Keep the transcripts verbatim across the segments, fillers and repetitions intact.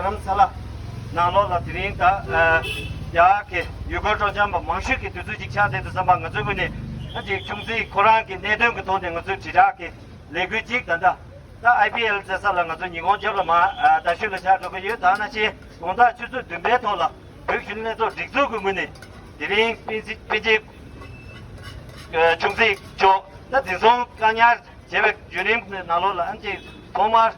རྡ་རམ་ས་ལ་ནང་ལོགས་ལ་དེ་རིང་ད་ཨ་རྒྱ་གི་ཡུལ་སྐོར་སྤྲོ་འཆམ་པ་མང་ཤོས་ཀྱི་དུས་ཚོད་ཅིག་ཆགས་བསྡད་འདུག་བསམ་པ། ང་ཚོའི་ངོས་ནས་ཨ་ཅིག་ཆུང་ཙིག་ཁོ་རང་གི་གནད་དོན་གྱི་ཐོག་ནས་ང་ཚོས་དྲིལ་བསྒྲགས་ཀྱི་ལས་འགུལ་ཅིག་ད་ལྟ་ད་ཨའི་པི་ཨེལ་རྩེད་ས་ལ་ང་ཚོ་ཉིན་གུང་རྒྱབ་ལ་མ་ཨ་རྡ་ཤོད་ལ་ཆགས་འགྲོ་གི་ཡོད། ད་ནང་བཞིན་དགོང་དག་ཆུ་ཚོད་བདུན་པའི་ཐོག་ལ་བོད་གཞོན་ནུ་ལྷན་ཚོགས་སྒྲིག་འཛུགས་ཀྱི་ངོས་ནས་དེ་རིང་པཎ་ཆེན་པཎ་ཆེན་ཆུང་ཙིག་མཆོག་ད་འཛིན་བཟུང་བཀག་ཉར་བྱས་པའི་བརྒྱུད་རིམ་ནང་ལོགས་ལ་ཨ་ཅིག་ཐོག་མར་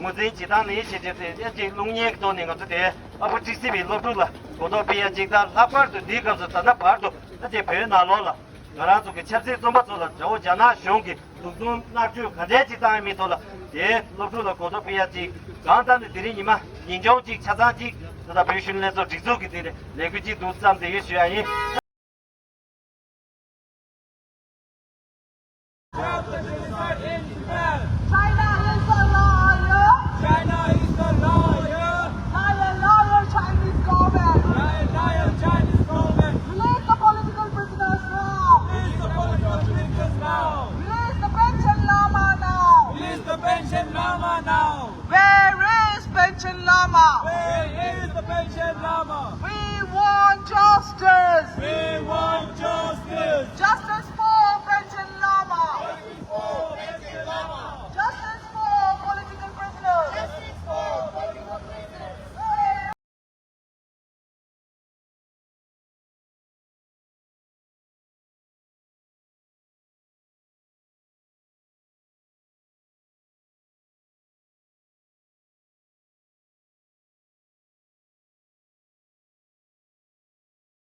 ངོས་འཛིན་བྱེད་སྟངས་ནི་ཞེས་བྱས་ཏེ་ཨ་ཅིག་གློག་བརྙན་གྱི་ཐོག་ནས་ང་ཚོ་དེ་ཨ་ཕོ་ཊི་སི་བི་སློབ་ཕྲུག་ལ་གོ་རྟོགས་སྤེལ་ཡ་ཅིག་དང་། ལྷག་པར་དུ་འདིའི་སྐབས་སུ་ད་ལྟ་བར་དུ་ཨ་ཅིག་བོད་ནང་ལོགས་ལ་ང་རང་ཚོ་གི་ཆབ་སྲིད་བཙོན་པ་ཚོ་ལ་དགྲ་བོ་རྒྱ་ནག་གཞུང་གིས་འཛིན་བཟུང་མནར་གཅོད་ག་འདྲས་ཅིག་བཏང་ཡོད་མེད་ཐོག་ལ་དེ་སློབ་ཕྲུག་ལ་གོ་རྟོགས་སྤེལ་ཡ་ཅིག་གང་ལྟར་ནས་དེ་རིང་ཉི་མ་ཉིན་ཆུང་ཅིག་ཆ་ཚང་ཅིག་ད་ལྟ་བོད་གཞོན་ནུ་ལྷན་ཚོགས་སྒྲིག་འཛུགས་ཀྱི་སྟེང་ནས་ལས་འགུལ་ཅིག་འདུག་བརྩམས་ཏེ་ཡོད་ཞུ་ཡ་ཡིན།